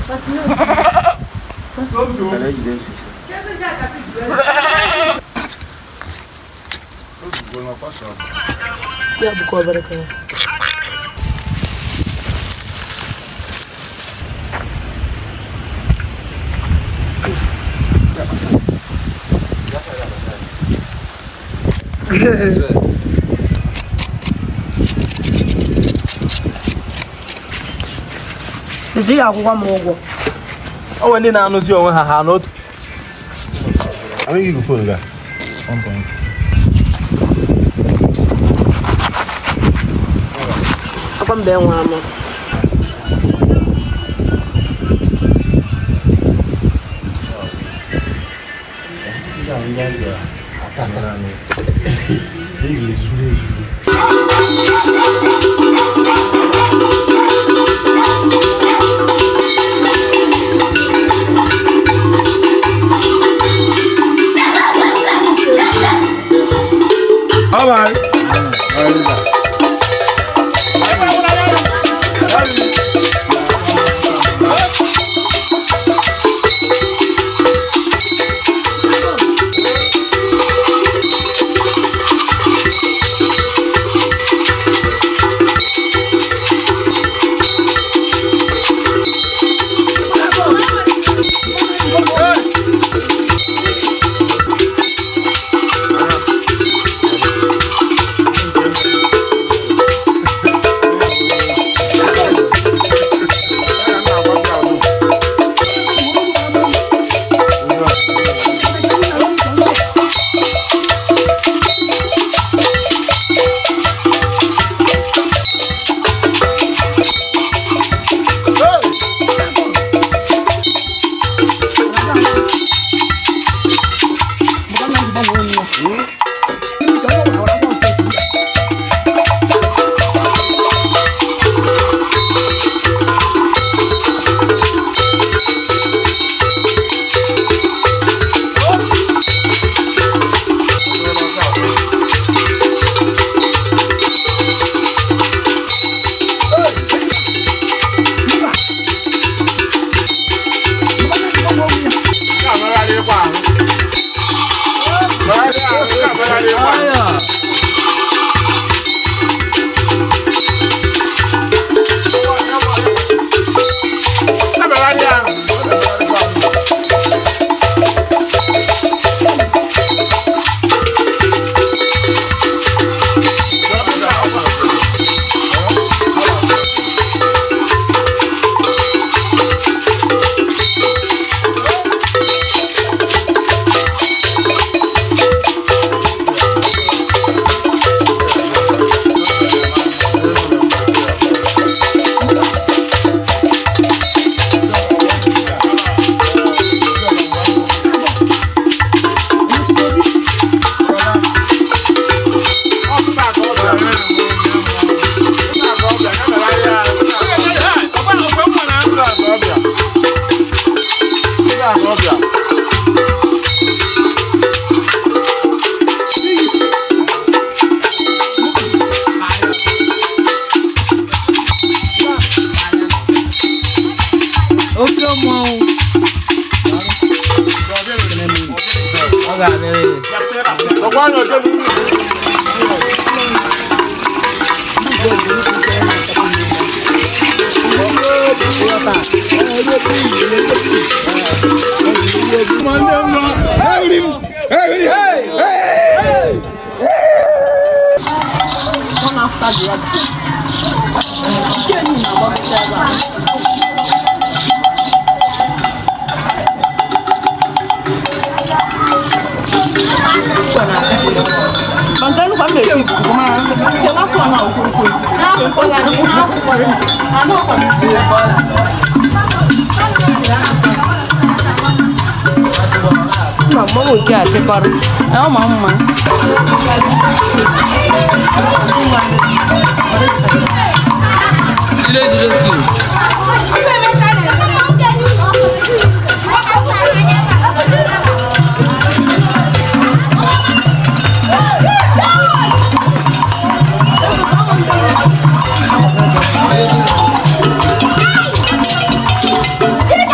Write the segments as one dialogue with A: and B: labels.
A: Ya bụkwa obere ka ya. Iji akwụkwọ m ụgwọ.
B: O nwere ndị na-anụzi onwe ha ha n'otu.
C: How many you phone guy? 1.
A: Akwa mbe nwe ama.
C: Bye bye.
D: Oke mmọnwụ. Ọ ga-adịrị.
A: One after the other. Nke enyi na-agbagota ebe a. Nke last one na okwukwe.
E: Mma mmanwụ nke a chịkọrọ.
A: Ọ ma mma.
D: 002.
F: This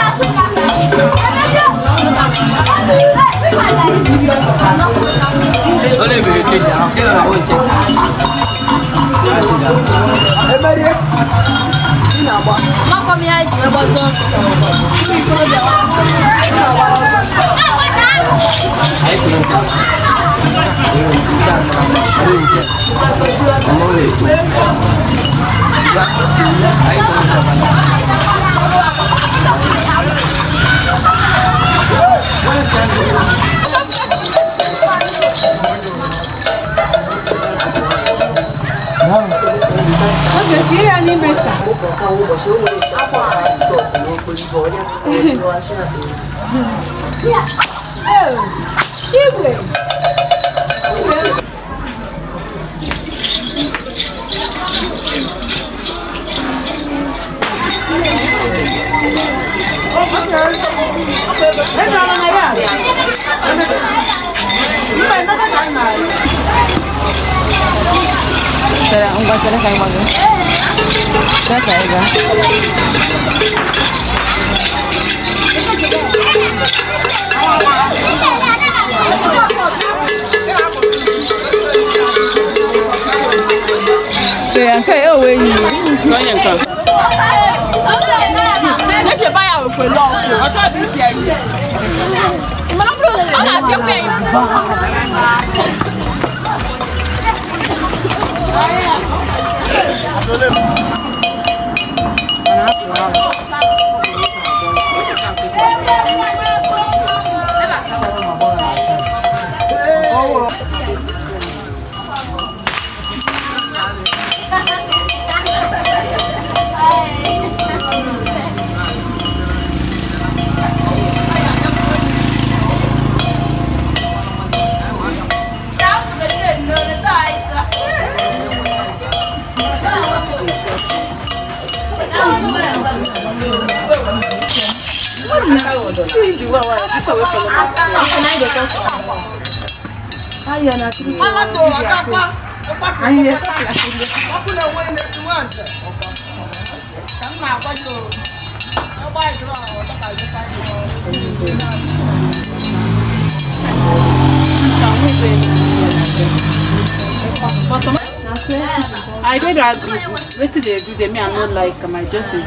A: I dey that group. Wetin dey do dey me I no like am. I just dey.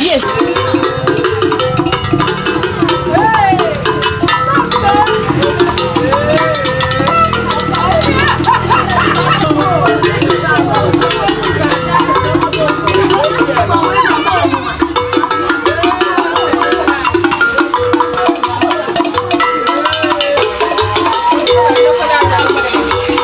A: Yes.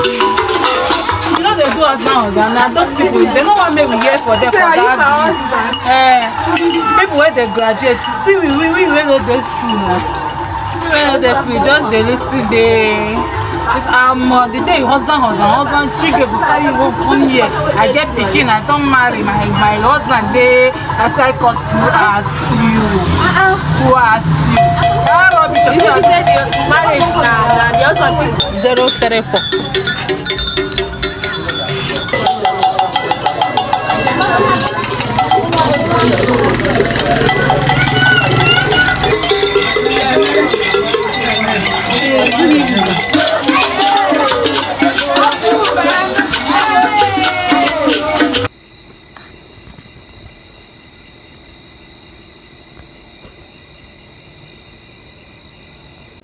A: You no dey do husband husband na those people they no wan make we hear for them for that group. People wey dey graduate, see we wey no dey school na. We wey no dey school just dey listen dey. It's the day husband husband husband chike go carry you come here. I get pikin, I don marry, my husband dey outside court. Who ask you? Who ask you? That rubbish.
E: You say the marriage na the husband pick
A: 034.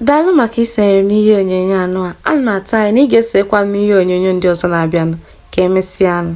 F: Daalụ maka isonyere m n'ihe onyonyo anụ a. Ana m atụ anya na ị ga-esonyekwa m n'ihe onyonyo ndị ọzọ na-abịanụ. Ka emesịanụ.